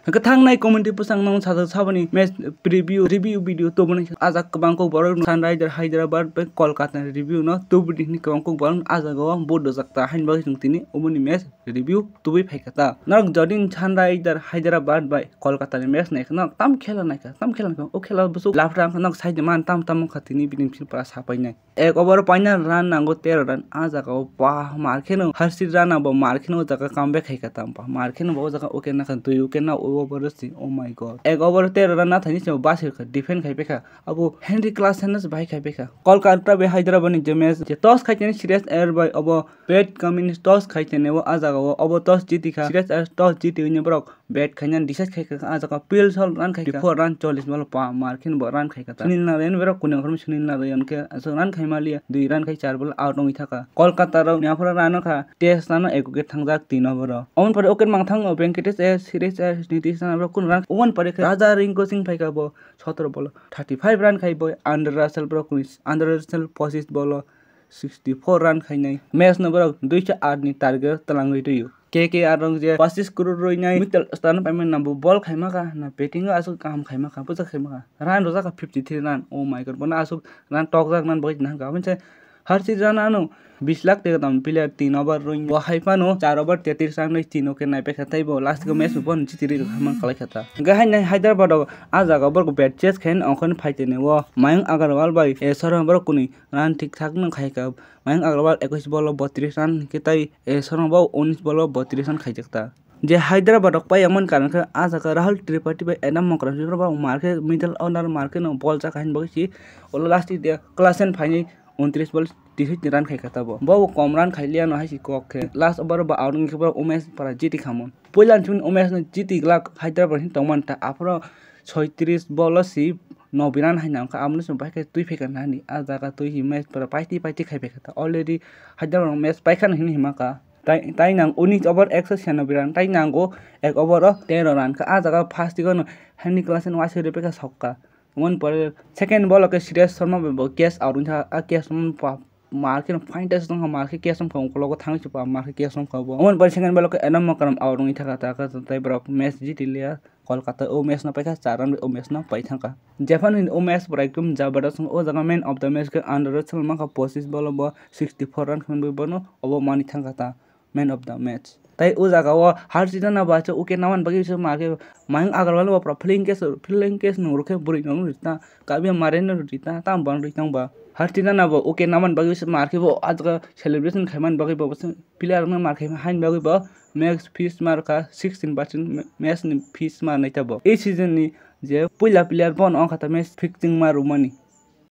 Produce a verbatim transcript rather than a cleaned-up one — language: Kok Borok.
Hwnkhe thangnai community bwsang nang sajak saboni match preview, review video tubuni ajak kwbang kok borok Sunriser Hyderabad bai Kolkata ni review no tubudi hwnwi kwbang kok borok ajak o vote dojak ta hain bagwi chwng tini oboni match review tubui phaikha ta. Norok jodi Sunriser Hyderabad bai Kolkata ni match naikha, norok tam khela naikha, tam khela naikha, o khela bwswk lafra wngkha, norok saidi man tam tam wngkha tini bini bisingo pura sapainai. Ek over o paina run nango tero run, ah jaga o ba mar kheno Harshit Rana bo mar kheno o jaga comeback khai kha tam ba, mar kheno bo o jaga wicket nakha dui wicket na o over o si, oh my god. Ek over o tero run nathani se bo basir kha, defend khai pekha, abo Henry Klaasen no se bahai khai pekha. Kolkata bai Hyderabad ni je match je toss khai tini Shreyas Iyer bai obo Pat Cummins toss khai tini o ah jaga o obo toss jiti kha, Shreyas Iyer toss jiti hwnwi borok bat khaina decide khai kha, ah jaga field sol run khai kha, four run chollish ball o pa mar kheno bo run khai kha ta. Sunil Narayan borok kuni okhorma Sunil Narayan khe aswk run khai maliya, dui run khai char ball out wngwi thaka. Kolkata rok ni aphuru run wngkha, test ano ek wicket thangjak tin over o. Oboni pore wicket mang thango Venkatesh Iyer, Shreyas Iyer, Nitish Rana borok kunu run, oboni pore khe Raja Rinko Singh phaikha bo sotoro ball o thirty five run khai bo Andre Russell borok kuni Andre Russell pochis ball o sixty four run khainai. Match no borok duicha aat ni target twlangwi rw. K K R rok je pachis crore rwinai middle star no paimani na bo ball khaima kha na batting o aswk kaham khaima kha, bwsa khaima kha. Run rwjak kha fifty three run. Oh my god, bono aswk run tokjak nani bagwi tini hwnkha. Aboni se Harshit Rana no bis lakh teka tamo player tin over rwinai. Bo hai phano char over tetris run rwi tin wicket nai pekha tei bo last o match bo bono jiti rwi rwkha man kwlai kha ta. Hwnkhe haino Hyderabad o ah jaga borok bat chase khaina ongkhorni phai tini o Mayank Agarwal bai Sorma borok kuni run thik thak no khai kha. Mayank Agarwal ekush ball o botris run hinkhe tai, eh, Sorma bo unis ball o botris run khaijak ta. Je Hyderabad rok paiyamani karon khe ah jaga Rahul Tripathi bai Adam Monkrans rok bo mar khe middle order mar khe no ball chaka hwnwi bagwi si ulo last day Klaasen phainwi untris ball tisui ni run khai kha ta bo. Bo bo kom run khai liya no hai si kok khe last over o bo out wngkhe bo Umesh para jiti khamon. Puila ni simi Umesh no jiti glak Hyderabad hin tongmani ta aphuru soitris ball o si nobi run hai nangkha, aboni simi bahai khe twi phaikha nani, ah jaga twi hi match pura paiti paiti khai phaikha ta, already Hyderabad match paikha no hinwi hima kha. Tai, tai nang unis over ekso siyanobi run, tai nango ek over o tero run kha, ah jaga first digo no Henry Klaasen waisa rwphaikha sokka. Oboni pore second ball o khe Shreyas Sorma bai bo catch out wngkha, ah catch wngmani pa mar khe no fine touch wngkha, mar khe catch wngkha, ukologo thangwi se pa mar khe catch wngkha bo. Oboni pore second ball o khe Adam Monkrans out wngwi thaka ta, khe tai borok match jiti liya. Kolkata o match no paikha char run bai o match no pai thangkha. Jephanu hini o match pura ekdom jabardast wngkha. O jaga man of the match khe Andre Russell mankha pochis ball o bo sixty four run khe manwi bono obo manwi thangkha ta man of the match. Tai o jaga o Harshit Rana bo aswk wicket namani bagwi se ma khe Mayank Agarwal bo pura flying catch, flying catch nung rw khe bwrwi nung rw ta, Kavya Maharani no rw ta, tamo bo rw tang ba. Harshit Rana bo wicket namani bagwi se ma khe bo ah jaga celebration khaimani bagwi bo player rokno mar khai haini bagwi bo max fees mar kha sixteen percent, ma-, match ni fees mar nai ta bo. E season ni je puila player bono wngkha ta match fixing ma rwmani.